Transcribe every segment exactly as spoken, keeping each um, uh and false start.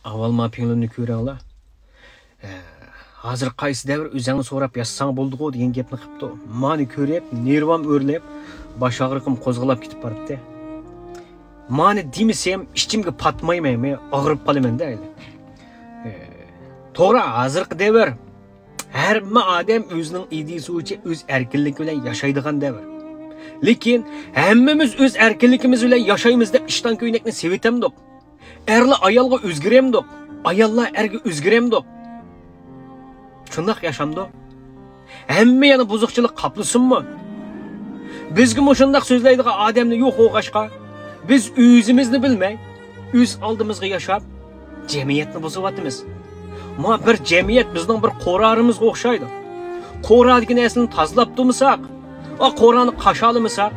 ئاۋۋال ما پىڭلىننى كۆرەڭلار. ھە، ھازىر قايسى دەۋر ئۆزەڭنى سوراپ ياشىساڭ بولدىغۇ دېگەن گەپنى قىپتۇ. مانى كۆرۈپ، نېرۋام ئۆرلەپ، باش ئاغرىقىم قوزغىلاپ كېتىپ باراتتى. مانى دېمىسەم، ئىچىمگە پاتمايمەنمۇ، ئاغرىپ قالىمەن-دە ئەيلى. ھە، توغرا، ھازىرقى دەۋر ھەممە ئادەم ئۆزىنىڭ ئىدىيىسى بويىچە ئۆز ئەركىنلىكى بىلەن ياشايدىغان دەۋر. لېكىن ھەممىمىز ئۆز ئەركىنلىكىمىز بىلەن ياشايمىز دەپ ئىشتان كۆينەكنى سېۋىتەمدۇق؟ ئەرلەر ئايالغا ئۆزگىرەمدۇق؟ ئاياللار ئەرگە ئۆزگىرەمدۇق؟ شۇنداق ياشامدۇ؟ ھەممە يەنە بۇزۇقچىلىق قاپلىسۇنمۇ؟ بىزگە مۇشۇنداق سۆزلەيدىغان ئادەمنى يوق بولغاچقا، بىز ئۆزىمىزنى بىلمەي، ئۆز ئالدىمىزغا ياشاپ، جەمئىيەتنى بۇزۇۋاتىمىز. ما بىر جەمئىيەت بىزنىڭ بىر قورالىمىزغا ئوخشايدۇ. قورالدىكى نەرسىنى تازىلاپ تۇرمىساق، ئا قورالنى قاشالىمىساق،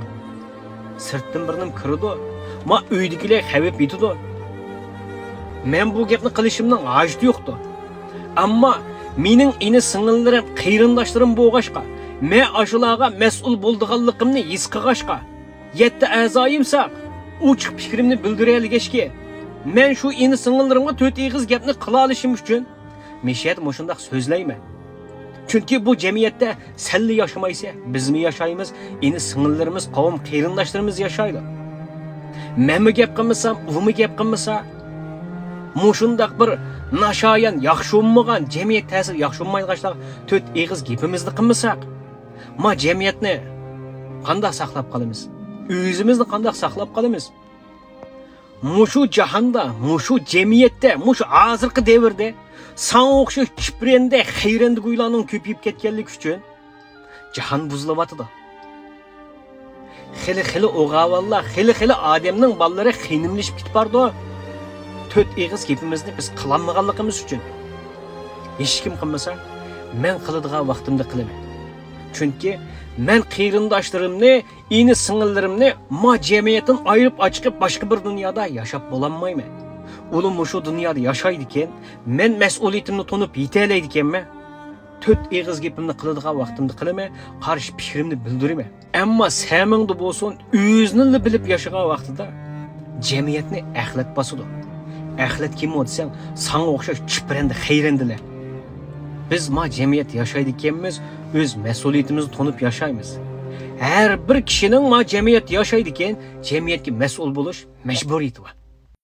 سىرتتىن بىر نېمە كىرىدۇ. ما ئۆيدىكىلەر خەۋپ يېتىدۇ. مەن بۇ گەپنى قىلىشىمنىڭ ھاجىتى يوقتۇ. ئەمما مېنىڭ ئىنى سىڭىللىرىم، قېرىنداشلىرىم بولغاچقا، مەن ئاشۇلارغا مەسئۇل بولىدىغانلىقىمنى ھېس قىلغاچقا، يەتتە ئەزايىمساق، ئوچۇق پىكرىمنى بىلدۈرەلىگەچكە، مەن شۇ ئىنى سىڭىللىرىمغا تۆت ئېغىز گەپنى قىلالىشىم ئۈچۈن، مەشەدە مۇشۇنداق سۆزلەيمەن. چۈنكى بۇ جەمئىيەتتە سەنلا ياشىمايسەن، بىزمۇ ياشايمىز، ئىنى سىڭىللىرىمىز، قوۋم قېرىنداشلىرىمىز ياشايدۇ. مەنمۇ گەپ قىلمىسام، ئۇمۇ گەپ قىلمىسا، مۇشۇنداق بىر ناشايان، ياخشى بولمىغان، جەمئىيەت تەسىرى ياخشى بولمايدىغان ئىشلارغا تۆت ئېغىز گېپىمىزنى قىلمىساق، ما جەمئىيەتنى قانداق ساقلاپ قالىمىز؟ ئۆزىمىزنى قانداق ساقلاپ قالىمىز؟ مۇشۇ جاھاندا، مۇشۇ جەمئىيەتتە، مۇشۇ ھازىرقى دەۋردە ساڭا ئوخشاش چىپرەندە، خەيرەندىگويلارنىڭ كۆپىيىپ كەتكەنلىكى ئۈچۈن جاھان بۇزۇلۇۋاتىدۇ. خېلى-خېلى ئوغاۋانلار، خېلى-خېلى ئادەمنىڭ بالىلىرى خېنىملىشىپ كېتىپ بارىدۇ. تۆت ئېغىز گېپىمىزنى بىز قىلالمىغانلىقىمىز ئۈچۈن. ھېچكىم قىلمىسا، مەن قىلىدىغان ۋاقتىمدا قىلىمەن. چۈنكى مەن قېرىنداشلىرىمنى، ئىنى-سىڭىللىرىمنى ما جەمئىيەتتىن ئايرىپ ئاچىقىپ، باشقا بىر دۇنيادا ياشاپ بولالمايمەن. ئۇلار مۇشۇ دۇنيادا ياشايدىكەن، مەن مەسئۇلىيىتىمنى تونۇپ يېتەلەيدىكەنمەن. تۆت ئېغىز گېپىمنى قىلىدىغان ۋاقتىمدا قىلىمەن، قارشى پىكرىمنى بىلدۈرىمەن. ئەمما سەمىڭدە بولسۇن، ئۆزىنىلا بىلىپ ياشىغان ۋاقتىدا جەمئىيەتنى ئەخلەت باسىدۇ. ئەخلەت كىمۇ دېسەڭ، ساڭا ئوخشاش چىپرەندە، خەيرەندىلەر. بىز ما جەمئىيەتتە ياشايدىكەنمىز، ئۆز مەسئۇلىيىتىمىزنى تونۇپ ياشايمىز. ھەر بىر كىشىنىڭ ما جەمئىيەتتە ياشايدىكەن، جەمئىيەتكە مەسئۇل بولۇش مەجبۇرىيىتى بار.